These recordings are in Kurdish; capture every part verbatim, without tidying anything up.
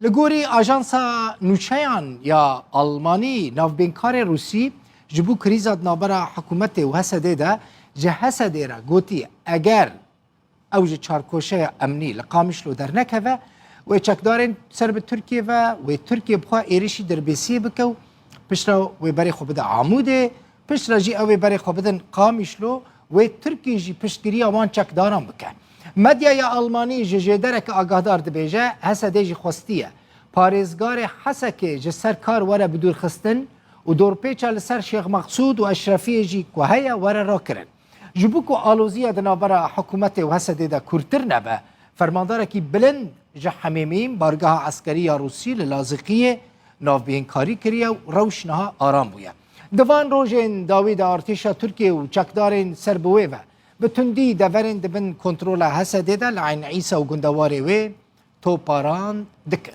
Li gorî ajansa nûçeyan ya Almanî, navbênkarê Rûsî ji bo krîza di navbera hikûmetê û H S D'ê de ji H S D'ê re gotiye, eger ew ji çarkoşeya emnî li Qamişlo dernekeve, wê çekdarên ser bi Tirkiyê ve, wê Tirkiye bi xwe êrişî derbêsiyê bike û piştre wê berê xwe bide Amûdê, piştre jî ew ê berê xwe bidin Qamişlo, wê Tirkiye jî piştgiriya wan çekdaran bike. Medyaya Almanî ji jêdereke agahdar dibêje, H S D jî xwestiye parêzgarê Hesekê ji ser kar were bidûrxistin û dorpêça li ser Şêx Meqsûd û Eşrefiyê jî ku heye were rakirin. Ji bo ku aloziya di navbera hikûmetê û H S D'ê de kûrtir nebe, fermandarekî bilind ji Hemêmî, bargeha eskerî ya Rûsî li Laziqiyê, navbînkarî kiriye û rewş niha aram bûye. Di van rojên dawî de artêşa Tirkiyê û çekdarên ser bi wê ve bi tundî deverên di bin kontrola H S D'ê de li Eyn Îsa û gundewarê wê toparan dikin.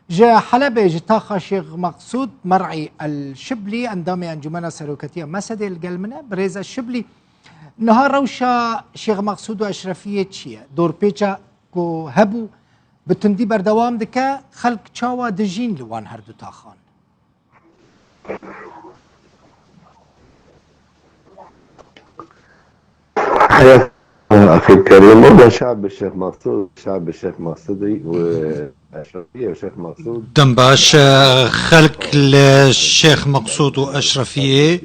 Ji Helebê, ji taxa Şêx Meqsûd, Mer'î El Şiblî, endamê Encûmena Seroketiya Mesedê li gel min e. Birêz El Şiblî, niha rewşa Şêx Meqsûd û Eşrefiyê çi ye? Dorpêça ku hebû, bi tundî berdewam dike, xelk çawa dijîn li wan her du taxan? Heyet, Akil Kerîm, o da şab bi Şêx Meqsûd, şab bi Şêx Meqsûdî û Eşrefiyê û Şêx Meqsûd. Dem baş, e, xelk li Şêx Meqsûd û Eşrefiyê,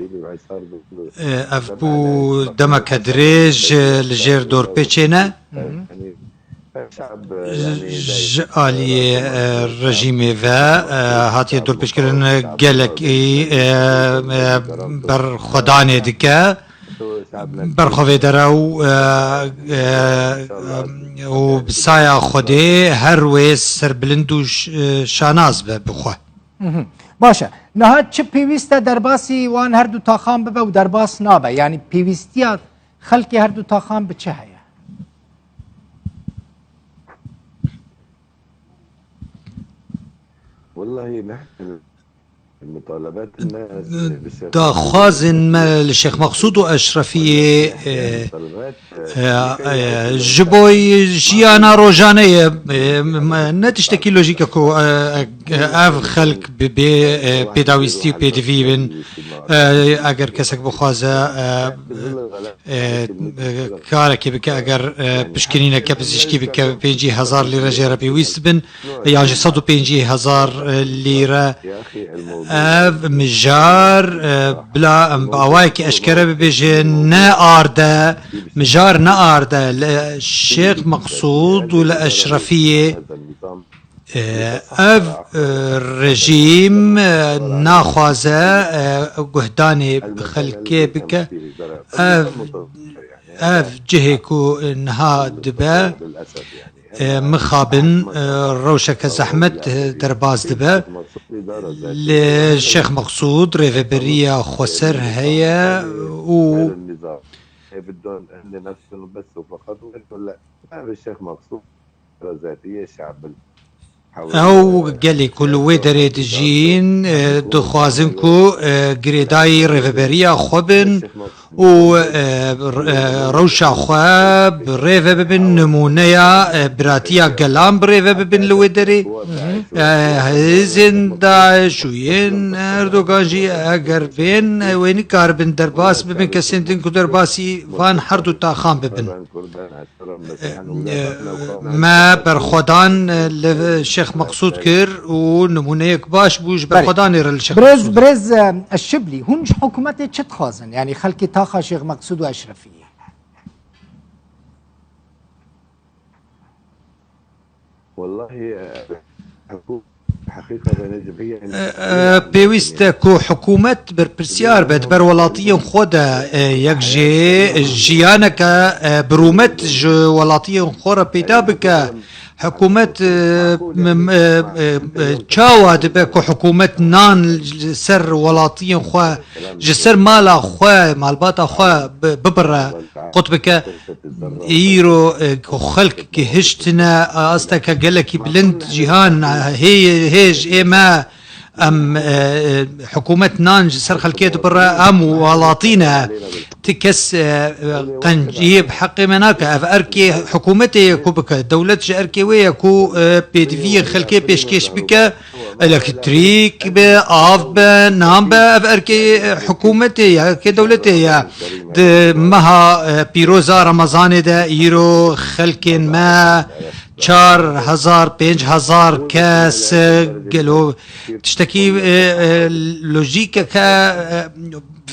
e, ev bû demeke dirêj, e, li jêr dorpêçê ne. Ji aliyê, e, rejîmê ve, e, hatiye dorpêçkirin, gelekî, e, e, berxwedanê dike, berxwevêdere û, e, e, û bi saya Xwedê her wê serbilind û ş-, e, şanaz be bi xwe. Mhm. Baş e. Niha çi pêwîst e derbasî wan her du taxan bibe û derbas nabe? Yanî pêwîstiya xelkê her du taxan bi çi heye? Daxwazên me li Şêx Meqsûd û Eşrefiyê, e, e, e, ji bo jiyana rojane ye, e, me, ne tiştekî lojîk e ku, e, e, ev xelk bi bê, e, pêdawîstî û pêdivî bin. E, eger kesek bixwaze, e, e, e, karekê bike, eger, e, pişkinîneke pizîşkî bike, pêncî hezar lîre jê re pêwîst bin, yan jî sed û pêncî hezar lîre. Ev mijar, e, bila em bi awayekî eşkere bibêjin, ne arde, mijar ne arde li Şêx Meqsûd û li Eşrefiyê. E, ev, e, rejîm, e, naxwaze, e, guhdanê bi xelkê bike. Ev, ev cihê ku niha dibe, e, mixabin, e, rewşeke zehmet, e, derbas dibe. Li Şêx Meqsûd rêveberiya xweser heye û Ew gelê ku li wê derê dijîn, e, dixwazin ku, e, girêdayî rêveberiya xwe bin û, e, r-, e, rewşa xwe bi rê ve bibin, nimûneya, e, biratiya gelan bi rê ve bibin li wê derê. E, hêzên DAIŞ û yên Erdogan jî eger bên, e, wê nikaribin derbas bibin kesên din ku derbasî van her du taxan bibin. E, e, me berxwedan, e, li Şêx Meqsûd kir û nimûneyek baş bû ji Belê. Berxwedanê re li Şêx Birêz, Meqsûd. Birêz, e, Şiblî, hûn ji hikûmetê çi dixwazin? Yanî xelkê taxa Şêx Meqsûd û Eşrefiyê? Wellahî, e, hikû-, E, e, pêwîst e ku hikûmet berpirsiyar be di ber welatiyên xwe de, e, yek jê jiyaneke, e, bi rûmet ji welatiyên xwe re peyda bike. Hikûmet, e, m-, m-, e, e, e, çawa dibe ku hikûmet nan li ser welatiyên xwe, ji ser mala xwe, malbata xwe bi-, bibire, qut bike? Îro, e, ku xelk gihiştine asteke gelekî bilind cîhan, hê-, hêj ê me, em, e, e, hikûmet nan ji ser xelkê dibire, em welatî ne. Ti kes, e, e, qenciyê bi heqê me nake. Ev erkê hikûmetê ye ku bike. Dewlet ji erkê wê ye ku, e, pêdiviyê xelkê pêşkêş bike. Elektrîk be, av be, nan be. Ev erkê, e, hikûmetê ye, erkê dewletê ye. Di meha, e, pîroza Remezanê de îro xelkên me çar hezar, pênc hezar kes, e, gelo tiştekî, e, e, lojîkeke, e,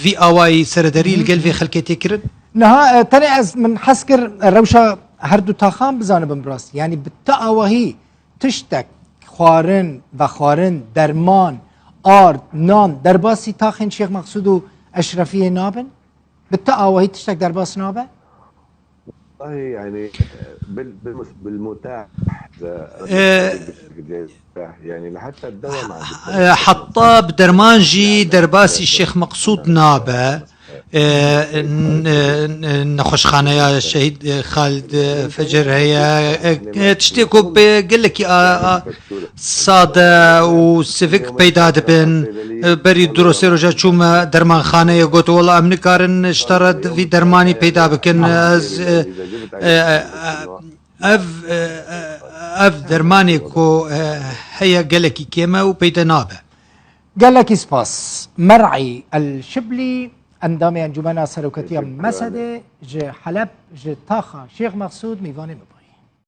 vî awayî seredarî li gel vê xelkê tê kirin? Niha, e, tenê ez, min hez kir, e, rewşa her du taxan bizanibim bi rastî. Yanî bi ti awahî tiştek, xwarin, vexwarin, derman, ard, nan, derbasî taxên Şêx Mexsûd û Eşrefiyê nabin? Bi ti awahî tiştek derbas nabe? والله يعني بال- بالمس- بالمتاح، إذا E, بشكل جيد، يعني لحتى الدواء ما عم e, heta bi derman jî derbasî Şêx Meqsûd nabe. E, n- n- nexweşxaneya Şehîd, e, Xalid, e, Fecer heye. E, e, tiştê ku bi gelekî a- a- sade û sivik peyda dibin. E, berî du roj, sê roja çûme dermanxaneyê, got, "Wela em nikarin ji te re vî dermanî peyda bikin." Ez, e, e, e, ev, e, e, ev dermanê ku, e, heye gelekî kêm e û peyde nabe. Gelekî spas. Mer'î El Şiblî, endamê Encûmena Seroketiya Mesedê ji Heleb, ji taxa Şêx Mexsûd, mîvanê me bû.